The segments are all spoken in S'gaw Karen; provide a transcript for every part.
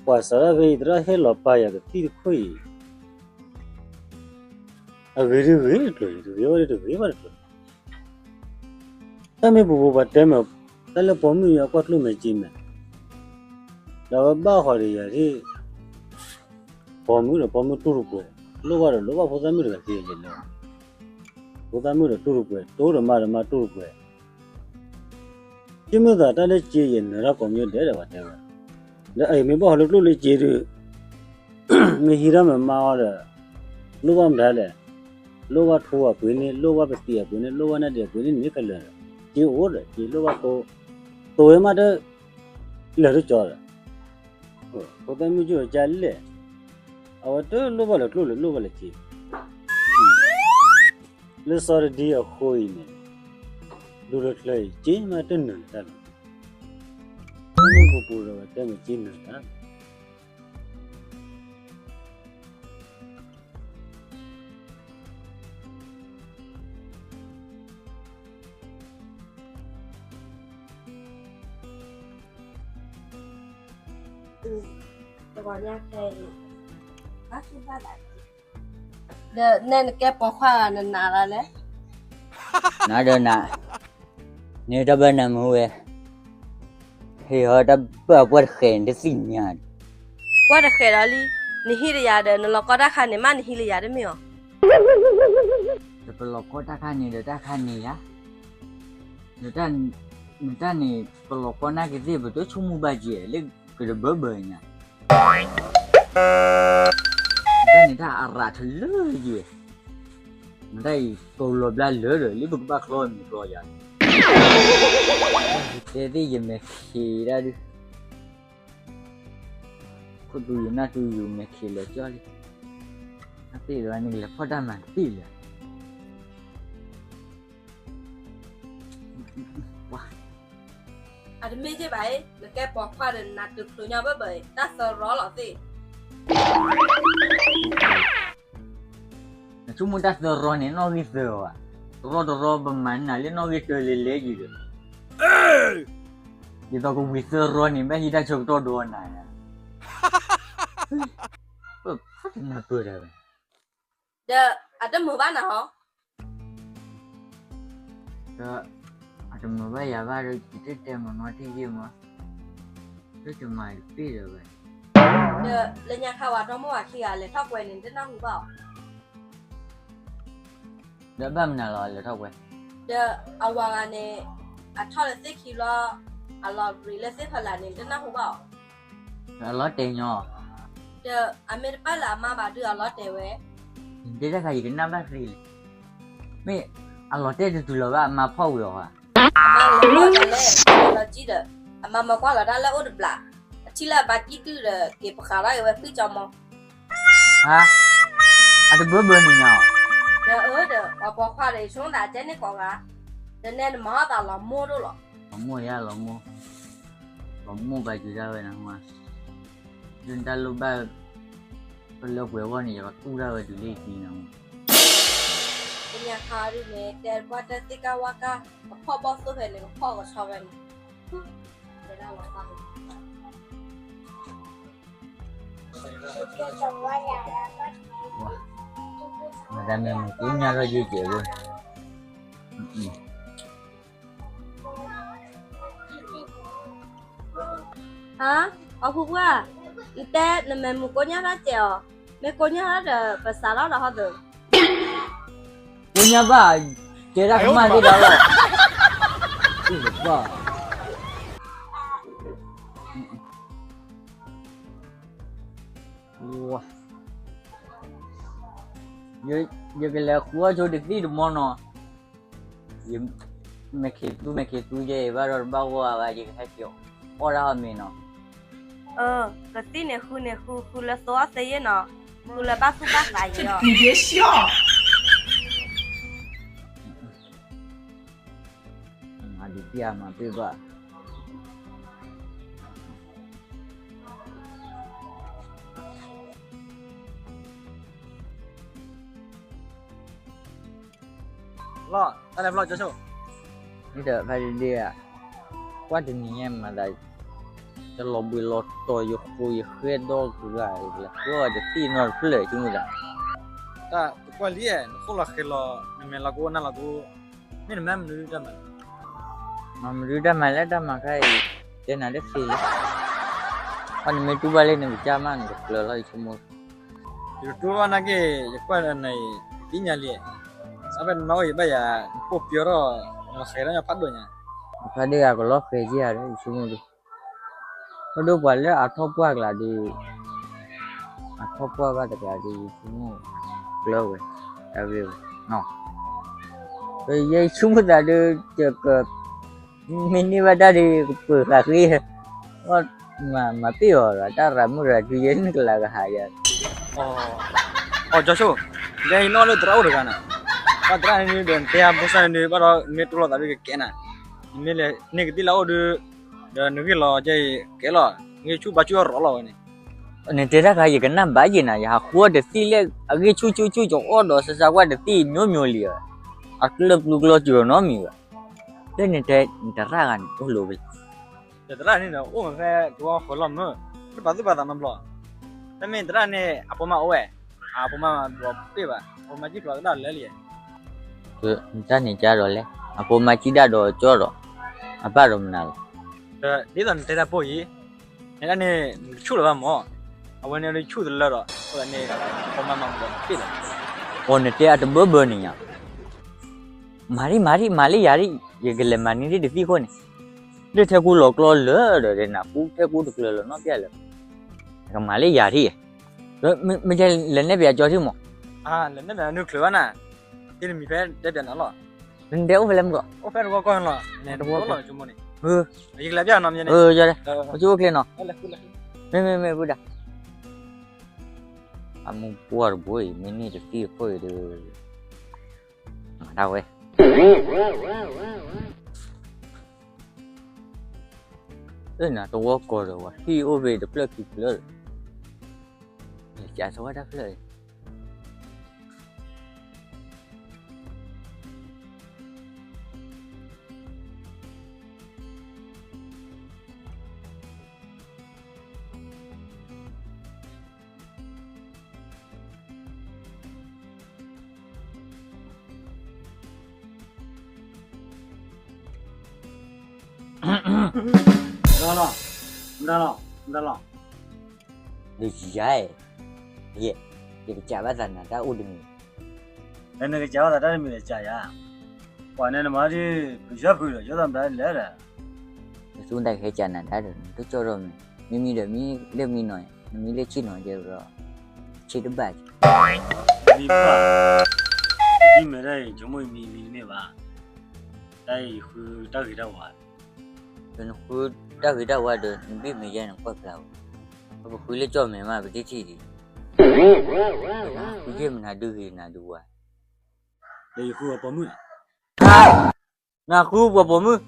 ပှၤစးထီၣ်ဖဲအံၤ သရၣ်ဟ့ၣ်လီၤပာ်ယၤကသံၣ်တခိၣ်အံၤ, အဂ့ၤတဂ့ၤတကျိၤ, တဂ့ၤဘၣ်တဂ့ၤဘၣ်တကျိၤ. တၢ်မ့ၢ်ပူၤပူၤပှၤတဲမ့ၢ်, တၢ်လၢပိာ်မုၣ်အံၤအကွၢ်ကျိၣ်မဲာ်စ့မဲာ်, ဒီးအဝဲဘၣ်ဃီၤဒီးယၤဒ် ပိာ်မုၣ်ဒီးပိာ်မုၣ်တူၢ်တပှဲၤ, လိၣ်ဘၣ်ဒီးလိၣ်ဘၣ်, ဖိသၣ်မုၣ်တဂၤက့ၤလဲၤလၢၤ, ဖိသၣ်မုၣ်ဒီးတူၢ်တပှဲၤ, တိၢ်ဒီးမါဒီးမါတူၢ်တပှဲၤ. ယမ့ၢ်သးတၢ်လၢစ့ယနၢၤတၢ်ကိးမံၤဒဲးဒီးပှၤတဲဝဲ, ဒီးအအံၤမ့ၢ်ဘၣ်ဃီၤလၢကျိၣ်လၢစ့ဒီး, မ့ၢ်ဟံးတၢ်မၤမါအီၤဒီး, လိၣ်ဘၣ်မတၤလဲၣ်, လိၣ်ဘၣ်ထူအပှ့ၤန့ၣ်, လိၣ်ဘၣ်ပသံးအပှ့ၤန့ၣ်, လိၣ်ဘၣ်နၢ်ဒ့အပှ့ၤန့ၣ်, န့ၣ်ကလၢာ်ဒီး, စ့အိၣ်ဒီး စ့လိၣ်ဘၣ်သိ, သိဝဲမးတ လၢာ်တကၠီဒီး, ဖိသၣ်မုၣ်ကၠိကၢ်လဲၣ်, အဝဲတလိၣ်ဘၣ်လၢကျိၣ်လၢာ်လိၣ်ဘၣ်လၢစ့, လၢစီၤတဒံအဃိအံၤန့ၣ်, ဒူၣ်လၢချၢအံၤ စ့မးတနၢၤတၢ်လီၤ, တၢ်မ့ၢ်ပူၤပူၤဒီးဝဲတဲမ့ၢ်စ့နၢၤတၢ်လီၤ. ဒီးနဲနကဲပိာ်ခွါဂၤနနာ်လၢလဲၣ်, နၤဒီးနၤ, န့ၣ်တၢ်ဘၣ်နမုာ်ဝဲ, ဟ့ၣ်ဟီတၢ်ဘၣ်ပှၢ်တဃဲးန့ၣ်တသ့ၣ်ညါ, ပှၢ်တဃဲးဒီးလံ, နဟံးလၢယၤဒီး နလီၤကီတၢ်ခါန့ၣ်မး နဟံးလၢယၤတမ့ၢ်အီၤ, ဒီးပလီၤကီတၢ်ခါန့ၣ်ဒီးတၢ်ခါန့ၣ်ယါ နတၢ်န့ၣ် ပလီၤကီနာ်က့ၤသ့ၣ် ပတဆိကမိၣ်ဘၣ်က့ၤ လၢကတဘၢဘၢညါ, နတၢ်န့ၣ်တၢ်အရးထလၢက့ၤ, နတၢ်အံၤ ကိးလီၤဘျါလၢာ်ဒီး လၢပကဘၣ်ချီမံၤကျီယၤန့ၣ်, တဲသ့ၣ်ယမဲာ်ခံးဒၣ်ဒုး, ခိၣ်တူယနၢ်တူယမဲာ်ခံးလၢာ်ကၠီလံ, အသ့ၣ်လၢၤန့ၣ် လဲၤဖီၣ်တၢ်မၤသ့ၣ်လၢာ် အတမ့ၢ်က့ဘၣ်အံၤ နကဲပိာ်ခွါဒီးနၤတုၤဖျိညါဘၢဘၢအံၤ တၢ်သၢရီလီၤသ့ၣ်, နဆိကမိၣ်တၢ်သၢရီန့ၣ် နီၣ်ဂံၢ်သၢဘၣ်, တရီတရီပမၤနၤလၢနီၣ်ဂံၢ်တၢလဲၤလဲၤယံၤဒီး, ဒ်သိးကဝံၤသၢရီန့ၣ် ဘၣ်ဟံးတၢ်ဆၢကတီၢ်ဒိနၤ, ပဖးတနၢ်ပၢၢ်တၢ်ဘၣ် ဒီးအတမုာ်ဘၣ်နၤဟီ, ဒီးအတမုာ်ဘၣ်ယၤဘၣ်ဒီး ယတတဲမနီၤတယ့ၢ်မး, တမၤတပ့ၢ်ဒီးဘၣ်, ဒီးလၢညါခါဝဲဒီမါဝၤခံဂၤလဲၤထီၣ်ကွဲန့ၣ် နတနၢ်ဟူဘၣ်အီၤ, ဒီးဘၣ်မနုၤလီၤလဲၤထီၣ်ကွဲ, ဒီးအဝၤဂၤန့ၣ် အထီၣ်လၢသ့ၣ်ခံဘျီ, အလီၤရ့လၢသ့ၣ်ဖီလာ်န့ၣ် နတနၢ်ဟူဘၣ်အီၤ အလီၤတဲာ်ညီ, ဒီးအမ့ၢ်တပာ်လၢအမါဘၣ်ဒုးအလီၤတဲာ်ဝဲ, ဒ်တၢ်ခါယကနၣ်ဘၣ်သ့လံ, မ့ၢ်အလီၤတဲာ်တတုၤလီၤဘၣ် အမါဖီၣ်ဝံၤအီၤဧါ, အမါလီၤလီၤဒီးလဲၣ်, လီၤကံဒီး, အမါမၤကွၢ်လီၤတၢ်လၢအိၣ်တဘျး, အထံၣ်လၢအဘၣ်ကံၣ်တုၢ်ဒီး က့ၤပဃးထီၣ်က့ၤဝဲဖုၣ်ကၠီမီ ဟါ, အတဘၢဘၢန့ၣ်ညါ, ဒီးအၢဒီး ပှၤပိာ်ခွါဒီး ယဆိကမိၣ်သးကဲန့ၣ်ကိးဂၤ, ဒီးနဲနမၤအီၣ်သးလီၤမိၢ်ဒိၣ်လီၤ, လီၤမိၢ်ယါလီၤမိၢ်, လီၤမိၢ်ဘၣ်ယုၤဒၣ်ဝဲနမါ, ဒုးတၢ်လိၣ်ဘၣ်, ပလၢပှဲၤဂီၢ်န့ၣ် ယကတူၢ်ဒၣ်ဝဲတုၤလၢယသံနမါ, တနံၤခါဒုးန့ၣ် တဲပှၢ်တၢ်သ့ၣ်ကၢ်ဝါကၢ်, ကဖီၣ်ဘီၣ်သိၣ်ဖဲန့ၣ် ကဖီၣ်ကဆီဖဲန့ၣ် မတၤမဲာ်မုၢ်ကိညၢ်ထီၣ်ယုၢ်ကဲးဝဲ, ဟါ, အီၣ်ဖုပှၢ်, နတဲနမဲာ်မုၢ်ကိညၢ်ထီၣ်ကဲးအီၤ, မ့ၢ်ကိညၢ်ထီၣ်ဒီး ပစးထီၣ်ဒီးဟီဒီး ကိညၢ်ဘၣ်, တဲဒၣ်ကမၣ်သ့ၣ်ဒၣ်လီၤ, အၢ, ယကလဲၤဃုအီၣ်ဆိတသံၣ်တမီနီၤ, မဲာ်ခ့သူမဲာ်ခ့သူယဲအံၤဘၣ်ဒီးတဘၣ်ဂီၢ်ဘၣ် ယကဟဲက့ၤအီၣ်ဒၣ်အီၤမ့ၤနီၤ, အၢ, ကသံၣ်န့ၣ်ဃုန့ၣ်ဃု ဃုလၢသိအီၣ်သ့ယဲၢ်နီၤ, ဃုလၢဘၣ်သူၣ်ဘၣ်သးယဲၢ်အီၤ မၤဒုးပျၢ်မၤပ့ၢ်ဘၣ်, လီၤ, တၢ်လဲၤဖျီၣ်ကၠီဆိ, မ့ၢ်ဒီးဖဲဒ့ဧါ, ကွၢ်တနံၤညါမၤသး, ယလီၤဘှံးလီၤတီၤ ယဃိယဃဲဒီဂၤ ယလဲၤဃုအီၣ်တသံၣ်နီတဖျၢၣ် ဆိကမိၣ်သး, တၢ်တကွၢ်လံ, နဃိလီၤဃဲၤလီၤ နမဲာ်လီၤကအိၣ် နၢ်လီၤကအိၣ်, မ့ၢ်နမၤမနုၤတၢ်မၤ, မၤမနုၤတၢ်မၤလဲၣ် တၢ်မၤခါအံၤ, တဲနၤတသ့လၢၤ, အီ နမ့ၢ်တူၢ်ဘၣ်လၢနကစၢ်မး နကကျၢၤလီၤ ယဆိကမိၣ်, ယတူၢ်ဘၣ်နာ်က့ၤ ယကွၢ်နၤအံၤ သ့ၣ်ညါလံ, စးဖဲနမၤအိၣ်ယဘၣ်ယၤ နကိၢ်ပျီထီၣ် နလီၤဃဲၤထီၣ်ညါဖးဒိၣ်ညါ, ဖးဒိၣ်ယၤကလီၤဃဲၤက့ၤယၤဒီး ယဆိကမိၣ်ဒုး ဖးဒိၣ်ပှၤလၢအထီၣ်ပှၢ်ကျါဒီး, အထီၣ်ပှၢ်ဘၣ်တကျါဒီး ယဆိကမိၣ်ကျၢၤဝဲ, တၢ်ဘျ့ဝဲ, ယဆိကမိၣ်သးဒီး ယက မ့ၢ်န့ၢ်ဘၣ်တၢ်ဒီး ကပၢၤဃာ်ဃ့, မၤပ့ၢ်အီၤဒီး တၢ်ရၤမုၣ်ရၤဒုးယဲ နကလၤကဟးယၤ, အီ ကၠီဆိၣ်, ယဲယနီၣ်လၢသရၣ်အိၣ်တဂၤနၤ, ဘၣ်သရၣ်န့ၣ်ဒီး နတဲယၤဘိၣ်စၢ်န့ၣ်ဒီး ဘၣ်ဒီးမ့ၢ်တိၢ်လိာ်သးဒီးကကဲနၤ, နမ့ၢ်လဲၤန့ၢ်ကသံၣ်လၢအအိၣ်ဒီး, ဒီးနဂ့ၢ်လီၤကဲအံၤကဲလီၤ, ဂ့ၢ်ဆူၣ်ဘါဆူၣ်အီၣ်ရီးလီၤဝဲန့ၣ် နတဲတၢ်ခါ ယကနၣ်ဘၣ်ယဲနၤ, ယဟးဃုအီၣ်တသံၣ်လၢအဂ့ၢ်ဆူၣ်ဆူၣ်ဆူၣ် ယအီၣ်ဒီးစၢ်စၢ်ကွၢ်တသံၣ် မျိုးမျိုးလံ, အကျၢၤပျုၤကျီၤစၢၤနီတမံၤဘၣ်, လၢနတဲနသရၣ်ဂၤန့ၣ် အိၣ်လၢဝဲ, ယသရၣ်န့ၣ်ဒီး အိၣ်မးဖဲတဝီဃီလီၤမုၢ်, တပာ်သူၣ်ပာ်သးနီတဘျီ, တမ့ၢ်သရၣ်န့ၣ် အဖိမါအိၣ်ဝဲ, အဖိမါမၤဘျီပ့ၢ်ဘၣ်, အဖိမါကံၣ်ဖျိးကဒါလၢလံ တၢ်န့ၣ်ကါဒီးလဲၣ်, အဖိမါကံၣ်ဒၣ်ဒီးကၠီဒီး, အဘၣ်ဒီးမနုၤလဲၣ်, ဒ်သိးနတဲတၢ်ပိၢ်အံၤ, နဒၣ်န့ၣ် နကဆူၣ်လၢၤဘၣ်မၢ်, အဝဲန့ၣ်ဒုးဆူၣ်တလၢဒီး အဃိသတးန့ၣ် အဖိမါမၤဘျီပ့ၢ်လီၤ, အိ နတဲအတဘၢဘၢန့ၣ်ညါ, မၤဒံးမၤဒံး မၤလၢယၤဒံး, ယကလဲၤမၤန့ၢ်ဒံးတသံၣ်ခိၣ်န့ၣ်, လၢထဲကူလီၤကျီလၢာ်ဒီး နကူထဲကူတကျၢၤလၢၤနီတဘျီလၢၤ, ကမၤလၢယၤဒံး, မ့ၢ်လဲၤနဲၣ်ပၠးကၠီထံမၢ်, လဲၤနဲၣ်ပၠးနုာ်ချၢးဘၣ်နၤ, တမံၤဖဲတဲပၠးနၤလီၤ, နတဲအိၣ်ဖဲလဲၣ်မုၢ်ကီး, အိၣ်ဖဲတဝီကီၢ်န့ၣ်လီၤ, တဝီကီၢ်, ယကလဲၤပၠးနီၤမ့ၢ်န့ၣ်, အိၣ်ဆူၣ်အိၣ်ချ့နီၤ, မ့�မ့ၢ်မ့ၢ်ပုၢ်ဒၣ် အမိၢ်ပှၢ်တဘိအံၤ မ့ၢ်န့ၢ်တသံၣ်အခိၣ်အံၤဒီး မၤတၢ်ဝဲ, အၢ နတဝီကီၢ်ဒီး ပှၤဟံၣ်အိၣ်ဖဲတဖျၢၣ်ခံဖျၢၣ်ဒီး လဲၤကးဆိဝဲတၢ်ဖျၢၣ်အံၤ မတၤလီၤ, မတၤလီၤ, မတၤလီၤ, ဒုးယၤ, ယဲ, ယကစံးဘၣ်သးနၤတၢ်အိၣ်တမံၤ, နကစံးဘၣ်သးတၢ်တမံၤဒီးစံးယၤ, ပှၤန့ၣ်နမၤဒ် ပယီၤဖုးဒီး ယီၤသးမတၤလဲၣ်ဒီး နသူၣ်နတၢ်ကဟဲကးနၤတၢ်ဒီး နတကၠီၣ်ထီၣ်မ့ၢ်, မ့မ့ၢ်ဒီးမ့ၢ်လၢမံနီၤ, နမ့ၢ်လၢဆ့ၣ်နီၤကဲဒီး, ဆ့ၣ်တဘၣ်, မံဘၣ်, မံမ့ၢ်ဒၣ်အံၤ ဆိကမိၣ်အံၤမံမံတမ့ၢ်ဘၣ်, တၢ်အံၤယဃုတၢ်ဂ့ၤတၢ်ဝါ, ဒီးနဃုတၢ်ဂ့ၤတၢ်ဝါဒီး နဘ့ၣ်မ့ၢ်ယဲၢ်နကွၢ်ဖျါဝဲ, ပဃုလၢကၠီၣ်မဲာ်မး ပတထံၣ်ဒံး, ဃုယဲၢ်မနုၤဒုးဂ့ၤနၤဒုးဝါ, ဒီးယဃုအပိာ်မုၣ် နဃုပှၤပိာ်မုၣ်,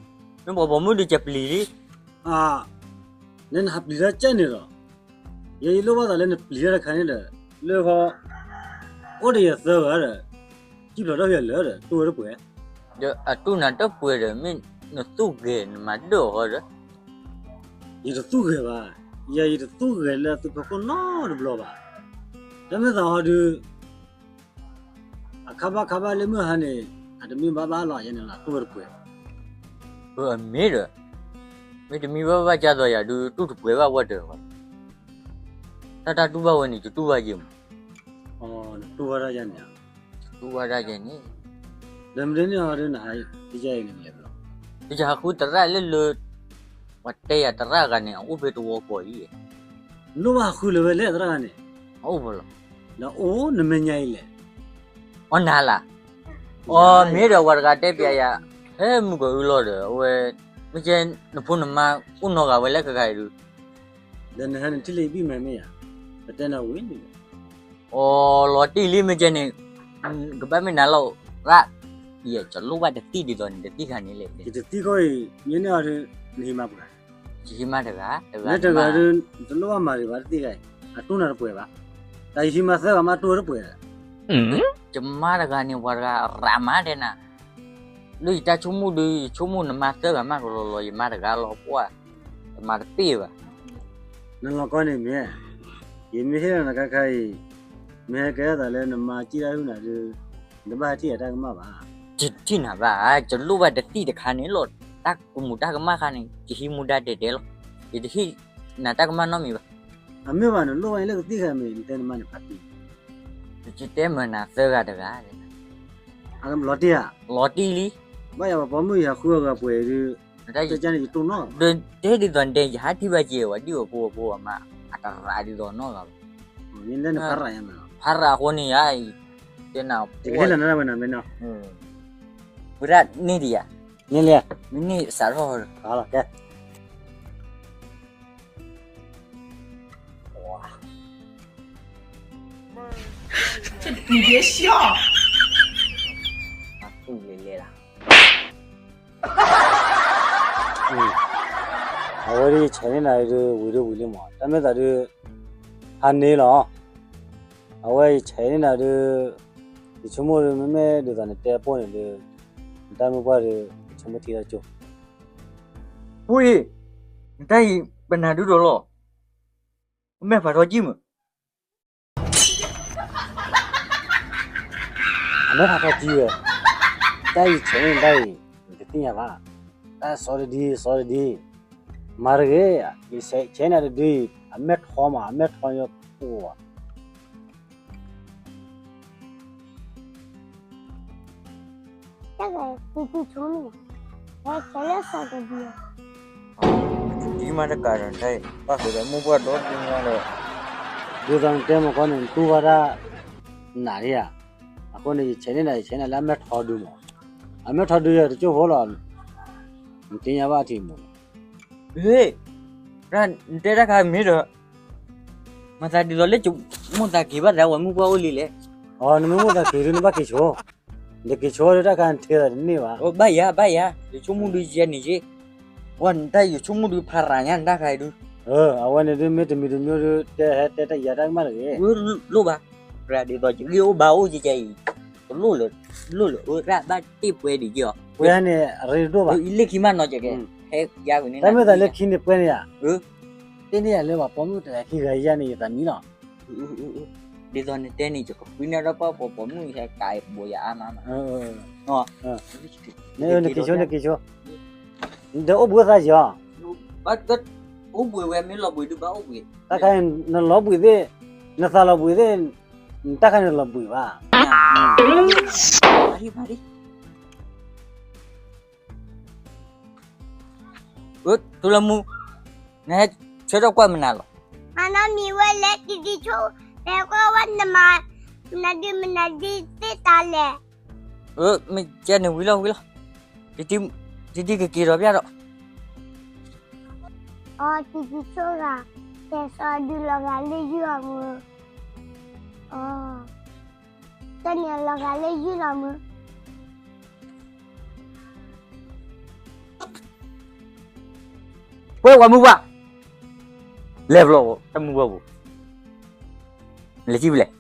မ့ၢ်ပှၤပိာ်မုၣ်ဒုးကပျံၤလံ, လၢနဟးပျံၤတၢ်ကဲန့ၣ်ဒီး, ယဲယလိၣ်ဘၣ်သးလၢနပျံၤတၢ်တခါန့ၣ်ဒီး, လၢဃီ, အိၣ်ဒီးယၤသၢဂၤဒီး, ကံၣ်ဖျိးထီၣ်ယၤလၢာ်ဒီး တူၢ်ဝဲတပှဲၤ, ဒီးအတူၢ်နၤတပှဲၤဒီး မ့ၢ်နသူၣ်ဂဲၤနမၤဒၢၣ်အီၤဃီဒီး, ယတသူၣ်ဂဲၤဘၣ်, ယၤယတသူၣ်ဂဲၤလၢအသုးဖီခိၣ်နီတဘျီဘၣ်, တၢ်မ့ၢ်သးဟီဒုး အခါဘၣ်ခါဘၣ်လၢမုၢ်ဟါန့ၣ်, အတမံဘၣ်ဘၣ်လီၤယဲန့ၣ်လီၤ တူၢ်ဝဲတပှဲၤ, အမ့ၢ်ဒီး, မ့တမံဘၣ်ဘၣ်ကၢ်သိးယၤဒုးတူၢ်တပှဲၤဘၣ်ဝဲတဂၤ, တၢ်တၢ်တူၢ်ဘၣ်ဝဲန့ၣ် ယတူၢ်ဘၣ်ယဲမး, တူၢ်ဘၣ်ဒၣ်ယဲန့ၣ်, တူၢ်ဘၣ်ဒၣ်ယဲန့ၣ်, ဒီးမ့ၢ်ဒ်န့ၣ်အီၤဒုး နဟးတယဲအံၤန့ၣ်လဲၤဘၣ်လီၤ, ယဟးဃုသရၣ်လၢလၢ ပှၤတဲယၤသရၣ်ဂၤန့ၣ် အအိၣ်ဖဲတဝီကီၢ်အံၤ, နလိၣ်ဘၣ်ဟးဃုလၢၤဝဲလဲၣ်သရၣ်ဂၤန့ၣ်, အအိၣ်ဘၣ်လီၤ, ဒီးအိၣ်နမဲာ်ညါအံၤလဲၣ်, အီနၤလၢ်, အီမ့ၢ်ဒီးပှၤတဂၤတဲပျးယၤ, ဟဲမုၢ်ကီၢ်အုလီၤဒီး အဝဲ, မ့ၢ်ကဲ, နဖိနမါအိၣ်နီတဂၤဝဲလၢကဂၤအံၤဒုး, ဒီးနဟဲနထံၣ်လၢယဘံၣ်မဲာ်မ့ၢ်ဧါ, ပတဲနၤဝံၤန့ၣ်, အီလီၤတံၢ်လံမ့ၢ်ကဲန့ၣ်, ကဘၣ်မ့ၢ်နၤလီၤ, ရၣ်, ယကလိၣ်ဘၣ်တသံၣ်ဒ်သိးန့ၣ် တသံၣ်ခါန့ၣ်လဲၣ်, ယတသံၣ်ခီအံၤ မ့ၢ်န့ၢ်အီၤဒုး, နဟံးမၤပှဲၤ ယဟံးမါတဂၤ, တဂၤ, မ့ၢ်တဂၤဒုး, တလိၣ်ဘၣ်မၤဒံးဘၣ်တသ့ၣ်ဂၤအံၤ, အတူၢ်နၤတပှဲၤဘၣ်, တၢ်ယဟံးမါသၢဂၤမးတူၢ်ဝဲတပှဲၤ, ယမါတဂၤန့ၣ် ပှၤတဂၤအရးမးတဲနၤ, လၢယတၢ်ဆိကမိၣ်ဒုး ယဆိကမိၣ်နမါသၢဂၤမးကလီလီၤ ယမါတဂၤလီၤပှၢ်, တမၤတပ့ၢ်ဘၣ်, နလီၤကီန့ၣ်မ့ၢ်, ယမ့ၢ်ဟ့ၣ်လီၤနၤခါခါအံၤ, မ့ၢ်ဟဲကဲထီၣ်သးလၢနမါစံၣ်တၢ်ဟုၣ်နၤဒီး, နတဘၣ်ဟဲထံၣ်အတၢ်ကမၣ်ဘၣ်. ယတထံၣ်နၤဘၣ်, ယလိၣ်ဘၣ်တသံၣ်တခါန့ၣ်လီၤ, တၢ်ကမူၤတၢ်ကမၣ်ခါန့ၣ် ယဟံးမူဒါတဲာ်တဲာ်လီၤ, ယတဟ့ၣ်နၤတၢ်ကမၣ်နီတမံၤဘၣ်. အမ့ၢ်ဘၣ်နလိၣ်ဘၣ်အံၤလၢကသံၣ်ခါမ့ၢ် နတဲနမါန့ၣ်ဖးတံၢ်, ယတဲမၢနၤသၢဂၤတဂၤ, လီၤတံၢ်ဧါ, လီၤတံၢ်လံ, ဘၣ်ယၤပှၤပိာ်မုၣ်ယၤဃုအဂၤပှဲၤအံၤဒီး, တၢ်ကန့ၣ်ယတိၢ်နီၣ်, ဒ်သိးနတဲ ယဟးထံၣ်ဘၣ်က့ၤဝဲဒ်အဖိအဖိအမါ, အတရးဒ်သိးနီၣ်ဂၤဘၣ်, ဖးရးအဃိန့ၣ်ယၤ, တဲနၤ, ဝဲဒၣ်န့ၣ်ဒံးယၤ, မ့ၢ်လံ, မ့ၢ်န့ၢ်စးထီၣ်, ကဲ အဝဲဒ်ယဆဲးန့ၢ်နၤဒုး ဝံၤဒုးဝံၤလံမး, တၢ်မ့ၢ်သးဒုး ဟးန့ၢ်လီၤ, အဝဲယဆဲးန့ၢ်နၤဒုး, ယဆိကမိၣ်ဒုး မ့မ့ၢ်ဒ်သိးနတဲအပိၢ်န့ၣ်ဒုး, နတၢ်မုၢ်ပှၢ်ဒုး ယဆိကမိၣ်ထံတၢ်ကၠိ, ဖိအံၤ, နတၢ်အံၤ ပနၢ်ဒုးဒီးလီၤ, အမဲာ်ဖးထီကံၢ်မုၢ် အမဲာ်ဖးထီကံၢ်ဝဲ, တၢ်အံၤဆဲးန့ၢ်နတၢ်အံၤ, နတသ့ၣ်ညါဘၣ်, တၢ်စီတဒံ စီတဒံ, မၤတဂ့ၤ, ယဆဲးန့ၢ်နၤတဒုအံၤ အမဲာ်ထီမး အမဲာ်ထီညီကိးဘၣ် တၢ်ဂၤ တံၤတံၤဆိမ့ၢ်, ဟဲဆဲးလၢစီၤတဒံဧါ, တံၤမးတကးဒီး တၢ်အံၤ ဘၣ်ဃးဒီးမိၢ်ပှၢ်ဒီဒူၣ်ညါဒီး, ဒ်သိးနတဲမ့ၢ်ကီန့ၣ် နတူၢ်ဘၣ်တၢ်နးဒံဧါ, အဃိန့ၣ် ယဆဲးန့ၢ်နၤ ယဆဲးန့ၢ်နၤလၢအမဲာ်ထီဒုမး, အမဲာ်ထီဒုယၤတကၠိၢ်ဖိလီၤ, နသ့ၣ်ညါဘၣ်ထံမး, ဟ့ၣ်, နတဲတၢ်ခါမ့ၢ်ဒီး မၤသးဒ်သိးလၢ မိၣ်သးက့ၤဘၣ်သးဝဲမိၢ်ပှၢ်အိၣ်လံလဲၣ်. အီ နမ့ၢ်မိၣ်သးက့ၤဒုး နဘၣ်က့ၤဆိ, နက့ၤဆိဒီးတၢ်ခါနထဲသးတန့ၢ်ဘၣ်. ဘၣ်ယၤ ဘၣ်ယၤ, ယဆိကမိၣ်ဒုးယဲန့ၣ်က့, ဝဲနတၢ်ယဆိကမိၣ်ဒုးဖးရၤညါနတၢ်ခါအံၤဒုး, အဝဲန့ၣ်ဒုးမ့ၢ်တမံၤတမံၤဒုး တဲဟဲတဲတၢ်ယၤတၢ်ကမၣ်တဂ့ၤ, လိၣ်ဘၣ်, ရၤဒ်သိးယဂ့ၢ်အိၣ်ဘၣ်အိၣ်ကဲကဲအံၤ, တလိၣ်လၢ, လိၣ်လၢအရၣ်ဘၣ်တ့ၢ်ပှဲၤဒံးက့အီၤ, ပှဲၤန့ၣ်အရ့ဒိၣ်ဘၣ်, လၢခံမးနီၤကဲကဲ, ဟဲယါဝဲန့ၣ် တၢ်မ့ၢ်သးလၢခံန့ၣ်ပှဲၤန့ၣ်ယၤ တ့ၢ်န့ၢ်ယၤလၢပှၤပိာ်မုၣ်တဂၤခံဂၤယၤန့ၣ် ယသးမံလီၤ. ဒ်သိးနတဲန့ၣ် ယကဃုန့ၢ်ဒီးပှၤပိာ်မုၣ်ဟဲကးဘိးယၤအါမးမး, နက့ၤဆိ နက့ၤဆိ, နတအိၣ်ဘှံးသးယီၤ, အိၣ်ဘှံးဝဲမ့ၢ်လီၤဘှံးဒုးဘၣ်အိၣ်ဘှံး, တၢ်ခါအံၤနလီၤဘှံးသ့ၣ်, နသးလီၤဘှံးသ့ၣ်, နတၢ်ခါန့ၣ်လီၤဘှံးဘၣ်. အၢ ထူလၢမူ, နဟဲဆၢထၢၣ်ကွၢ်မနုၤလီၤ. မၤနီတမံၤဝဲလဲၣ် တံၤတံၤဆိ, ဟဲကွၢ်ဝဲနမၤ, မနုၤဒုးမနုၤဒုးသ့ၣ်တၢ်လဲၣ်. မ့ၢ်ကဲန့ၣ်ဝံၤလီၤဝံၤလီၤ, တံၤတံၤကက့ၤဒီးပျၢ်ဒီး အီ တံၤတံၤဆိဂၤ, ကဲစီၤဒုးလီၤဂာ်လၢယုၢ်အမုၢ်, အီ ကဲန့ၣ်လီၤဂာ်လၢယုၢ်လီၤမုၢ်. ပှဲၤဝဲမုၢ်ပှၢ်, လဲၤဘျီတမုၢ်ပှၢ်ပူၤ, လဲၤထံၣ်ဖဲလဲၣ်.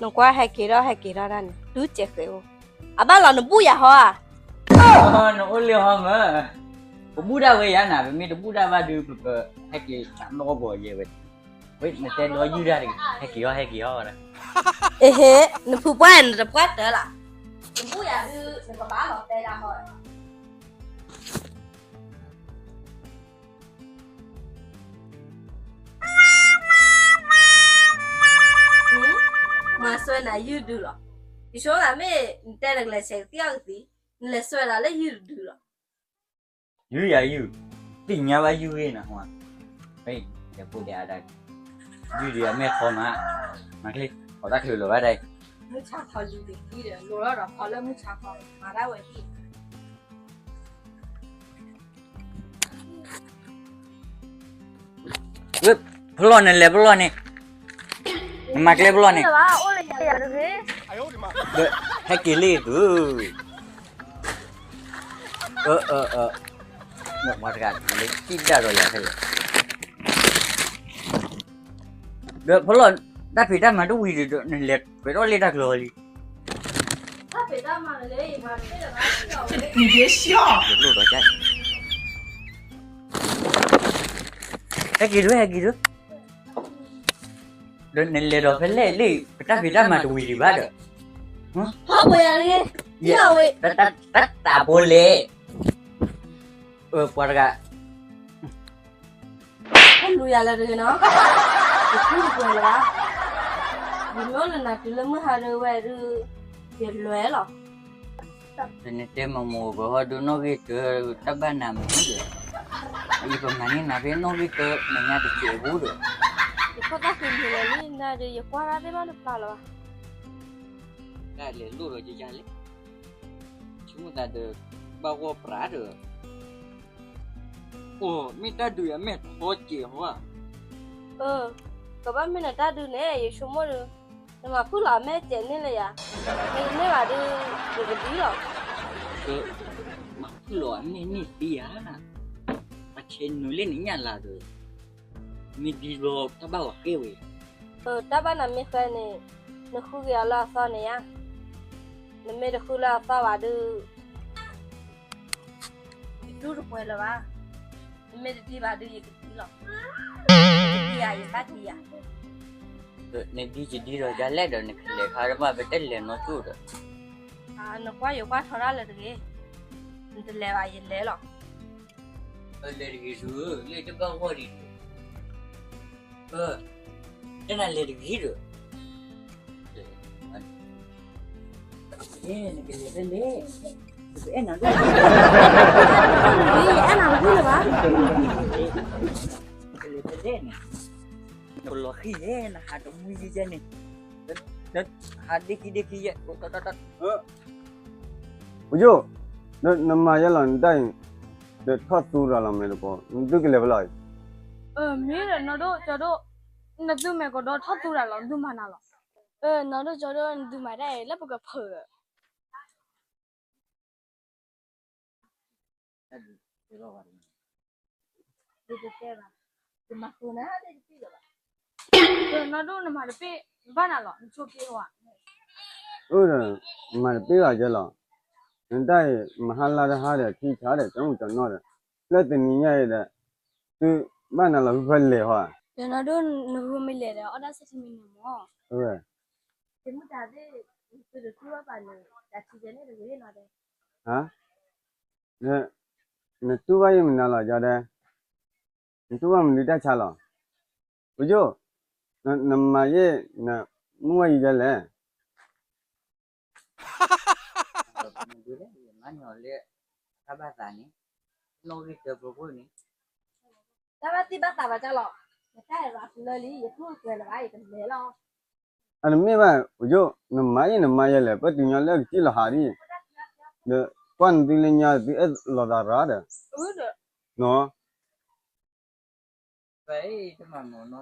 နကွၢ်ဟဲက့ၤထီၣ်ဟဲက့ၤထီၣ်တၢ်န့ၣ် တုၤစဲးဃဲၤအိၣ်, အဘၣ်လီၤနဘူၣ်ယၤဟီဧါ. နအိၣ်လၢဟီမၢ်, ပဘူၣ်ဒၣ်ဝဲယၤနၤ, ပမ့ၢ်တဘူၣ်ဒၣ်ဘၣ်ဒုး ပကဟဲက့ၤသးနီၢ်ကီၢ်ပှၤယဲဝဲ, ဝဲနတဲဒီးယုၢ်ဒၣ်တဂ့ၤ, ဟဲက့ၤဟီၣ်ဟဲက့ၤဟီၣ်ဝဲဒၣ်. အ့ဟ့, နဖုပှၢ်နတပှၢ်တၢၢ်လၢ်, နဘူၣ်ယၤဒုး နကဘၣ်လီၤတဲဒၣ်ဟီဧါ. မၤစွဲနၤယုၢ်ဒုးလီၤ. ယဆိကမိၣ်မ့ၢ်နတဲနကလဲၤဆဲးကသံၣ်အီၣ်ကသံ, နလဲၤစွဲဒၣ်လၢယုၢ်တဒုးလီၤ. ယုၢ်ယၤယုၢ်, သ့ၣ်ညါဘၣ်ယုၢ်ဂ့ၤနၤဟါ, ယဖိဒဲအါဒၣ်, ယုၢ်ဒုးအမဲာ်ထီမး, မၤချ့, အီၣ်တၢ်ချုးလီၤဘၣ်ဒၣ်, မုၢ်ဆါခီယူၤကသံဒီး လိၤထီၣ်ဒီးခီလၢမုၢ်ဆါခီ, မၤဒၣ်ဝဲဟံၣ် ဖျီၣ်န့ၣ်လဲၤဖျီၣ်န့ၣ်, နမၤကျဲဖျီၣ်န့ၣ်, ဟဲက့ၤလ့ၣ်သု, မၤတဂၤလၢကံၣ်ဒၣ်ဒီးယၤခဲလၢာ်, ဒီးဖျီၣ်, တၢ်ဖံးတၢ်မၤတဝံၤဒီး နလဲၤကွဲးထီၣ်လ့ၣ်တၢ်ကျီလံ, တၢ်ဖံးတၢ်မၤလၢယမၤတသ့လၢၤဘၣ်, တလိၣ်ဒီးကါ, ဟဲ ဟဲက့ၤဒုး ဟဲက့ၤဒုး, ဒီးနလဲၤဒီးဖဲလဲၣ်လံ ပတၢ်ဖံးတၢ်မၤတဝံၤဒံးဘၣ်ဒီး, ဟီပယၤလံ, တၢ်တၢ်ဖိလဲၣ်, ပှၤတဂၤ ဟဲလူၤယၤလၢတဂ့ၤနီၤ, ယထူတပှဲၤလၢၤဘၣ်, ယမ့ၢ်အိၣ်လၢနၤတုၤလၢမုၢ်ဟါဒုးဝဲဒုး, ယလွဲလီၤ. နတဲမမိၢ်ကဟီဒုးနီၣ်ဂံၢ်တၢ တၢ်ဘၣ်နၤမ့ၢ်ဒီး, ယကမၤန့ၢ်နၤဖဲနီၣ်ဂံၢ်တၢ နညါတစဲးဘူးဒီး, ယခီၣ်တၢ်ဃံမ့ၢ်လၢာ်လံ နၤဒီးယကွၢ်တၢ်သ့ၣ်ဘၣ်တဖျါလၢၤဘၣ်, တၢ်လဲၤလိၣ်ဒီးယယါလဲၣ်, ဆိကမိၣ်သးဒီး, ဘၣ်ဂီၢ်ပြးဒီး အိၣ်မ့ၢ်တၢ်ဒုးအမဲာ်ထီကဲးဟီဧါ, ကဘၣ်မ့ၢ်နတၢ်ဒုးန့ၣ် ယဆိကမိၣ်ဒီး, နမၤဖုၣ်လီၤအမဲာ်ကဲးန့ၢ်လၢယၤ, မ့ၢ်တန့ၢ်ဘၣ်ဒီး, ယကဒ်လီၤ, မၤဖုၣ်လီၤအမဲာ်န့ၢ်သံယၤ, အဆဲးနုာ်လၢနညၣ်လၤဒီး, မ့ၢ်ဒ်ဘျီတၢ်ဘၣ်ဝဲဃဲဝဲ, တၢ်ဘၣ်နၤမ့ၢ်ဃဲန့ၣ်, နဃုက့ၤအီၤလၢအသီန့ၣ်ဧါ, နမ့ၢ်တဃုလၢအသီဘၣ်ဒီး ယတူၢ်တပှဲၤလၢၤဘၣ်, နမ့ၢ်တဒံးဘၣ်ဒီးယကဒံးလီၤ, ယကဒံးယၤ ယဘၣ်ဒံးယၤ, နဒံးယဒံးဒီးယၤလဲၣ်ဒီး နကလဲၤခါတဘၣ် ပတဲလဲၤနီၢ်ကၠိၣ်ဒီး, နကွၢ်ယကွၢ်ထီတၢ်လၢတဂ့ၤ, နတလဲၤဘၣ်ယလဲၤလီၤ, လဲၤတဂ့ၤဒုးလၢတဘၣ်ဂီၢ်ဒံး, တဲနၤလဲၤတဂ့ၤဒီး နကလဲၤဖဲလဲၣ်, အဲၣ်နၤဒိၣ်, အဲၣ်နၤတဂ့ၤလၢၤဘၣ်, နကလဲၤဖဲလဲၣ်န့ၣ်, နကလီၤဃံၤလဲၣ် နဟးတမူယံယဲန့ၣ်, ဟးဒ့ခံဒ့ခံယဲ, အိၣ်ယိၣ်, နမၤယဲလီၤ နတၢ်အံၤ, ဒီးထီၣ်သူရၤလီၤမ့ၢ်တကိး နသုကလဲၤဖဲလဲၣ်အံၤ, မ့ၢ်ဒီးနီၢ်ဒိၣ်ကၠီဒိၣ်, နသုမဲာ်ကဒီးထီၣ်သူရၤလီၤ နသုမၤနၤလီၤ, နီၢ်ဒိၣ်ကၠီဒိၣ် နသုမၤတၢ်အံၤလၢပကဖုး တတဲဘၣ်, တမၤဃုာ်နၤ, နီၢ်ဒိၣ်နမၤတပ့ၢ်ဘၣ်နၤလီၤ နဆိက့ၤဝဲ, အၢ မၤတပ့ၢ်ဘၣ်ကဲလီၤ, နတၢ်အံၤ မဟါလါတဟါဒီး ထံဆါဒီး ကၠီမုၢ်ကၠီနီၢ်ဒီး, လၢတနံၤညါအံၤဒီး, သုဘၣ်နၤလီၤ ဟုဖၢလဲၤဟီ, နီၢ်ဒိၣ်နဂုာ်မ့ၢ်လဲၤဒီး အီၣ်ဒၣ်ဆၢထံမ့ၢ်န့ၣ်မၢ်, နတူၢ်ဘၣ်ယမနၤလီၤယၤဒီး, နတူၢ်ဘၣ်မနုၤတၢ်ဆါလီၤ, ပယိၣ်, နမၤယဲၢ်, နမူဝဲယံၤဒ်လဲၣ်, မၤန့ၢ်အီၤလၢ, တၢ်ဘၣ်သးန့ၣ်, နီၣ်ဂံၢ်တၢပှဲၤန့ၣ်, တၢ်ဘၣ်သံဘၣ်သးဘၣ်တၢ်လီၤ, နတၢ်အဲၣ်ဘၣ်ဖျၢလံ ယထူၣ်ကဲလၢၤဘၣ် ယကလဲၤလီၤ အတမ့ၢ်ဘၣ် ပယိၣ် နမၤယဲၢ်နမၤယဲၢ်လဲၣ် ပှၤတုၤညီလၢကစံၣ်လီၤဟးဒ်အံၤ, ဒီးကွၢ်နသုလၢညါသုအဲၣ်လီၤသးရၤဒီး,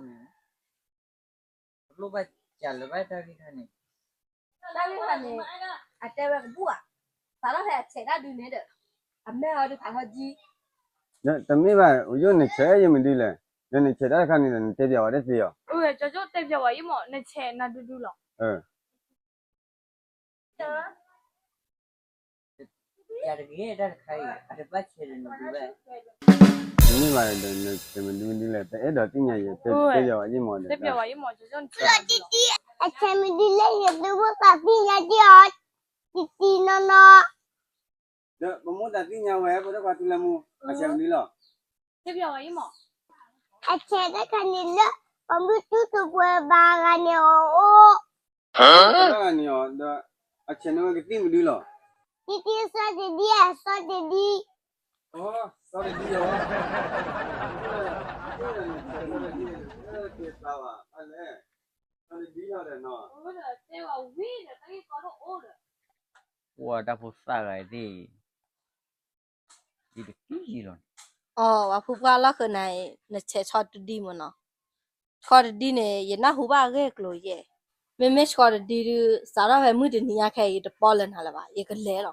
နီၤ, ပလိၣ်ဘၣ်ကးလၢၤဘၣ် တၢ်ဂ့ၢ်ခါန့ၣ်, တၢ်ဂ့ၢ်ခါန့ၣ်, အတဲဝဲကဘူၣ်ဧါ, စးထီၣ်ဖဲအဆဲးတၢ်ဒုးန့ၣ်ဒီး, အမဲာ်အီၤဒုးဖးထီကံ တမ့ၢ်ဘၣ် ပယိၣ်နဆဲးယဲၢ်မနုၤလဲၣ်, ဒီးနဆဲးတၢ်တခါန့ၣ်ဒီး နတဲပျးဝဲတသ့အီၤ, တဲပျးဝဲယမး နဆဲးနၤဒုဒုလီၤ, တမ့ၢ်ဘၣ်ဒီး နဆဲးမနုၤမနုၤလဲၣ် တအဲၣ်ဒိးသ့ၣ်ညါယဲၢ် တဲပျးဝဲယမးဒီး, အဆဲးမနုၤလဲၣ် ယသုမိၢ်သးသ့ၣ်ညါဒံးအီၤ, တံတံနီၢ်နီၢ် ဒီးပမိၢ်သးသ့ၣ်ညါဝဲ ပတခွါထူလၢမူ, အဆဲးမနုၤလီၤ, အဆဲးတခါန့ၣ်လၢ ပှၤမုၢ်တူၢ်တပှဲၤဘၣ်ဂၤန့ၣ်အီၤအိၣ်, ဘၣ်ဂၤန့ၣ်အီၤဒီး, အဆဲးန့ၣ်ဝဲကသံၣ်မနုၤလီၤ, တံတံစီၤတဒံ စီၤတဒံ, စီၤတဒံလီၤ, စီၤတဒံလီၤ, စီၤတဒံလီၤ, ပှၤတၢ်ဖိသၣ်ဂၤသ့ၣ်, ဒ်တကံၢ်လီၤ, အီၤ ပှၤဖိပှၢ်လီၢ်ဃုာ်နၤအံၤ နဆဲးဆီတဒံမ့ၢ်နီၤ, ဆီတဒံန့ၣ် ယနၢ်ဟူဘၣ်အဂ့ၢ်အကျိၤယဲၢ်, မ့မ့ၢ်ဆီတဒံဒုး စးထီၣ်ဖဲမုၢ်တနံၤညါခဲအံၤ ယတပီၢ်လၢနၤလၢၤဘၣ် ယကလဲၤလီၤ.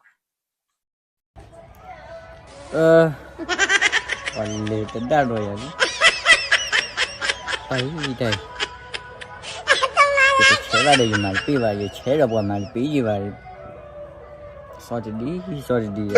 ပှၤလဲၤတဒၣ်ဒီးယၤလံ, ပှၤအံၤတၢ်အံၤ, ယတဆဲးဘၣ်ဒီးယမၤတပ့ၢ်ဘၣ် ယဆဲးဒီးပှၤမၤတပ့ၢ်ယဘၣ်, စီၤတဒံ စီၤတဒံလီၤ.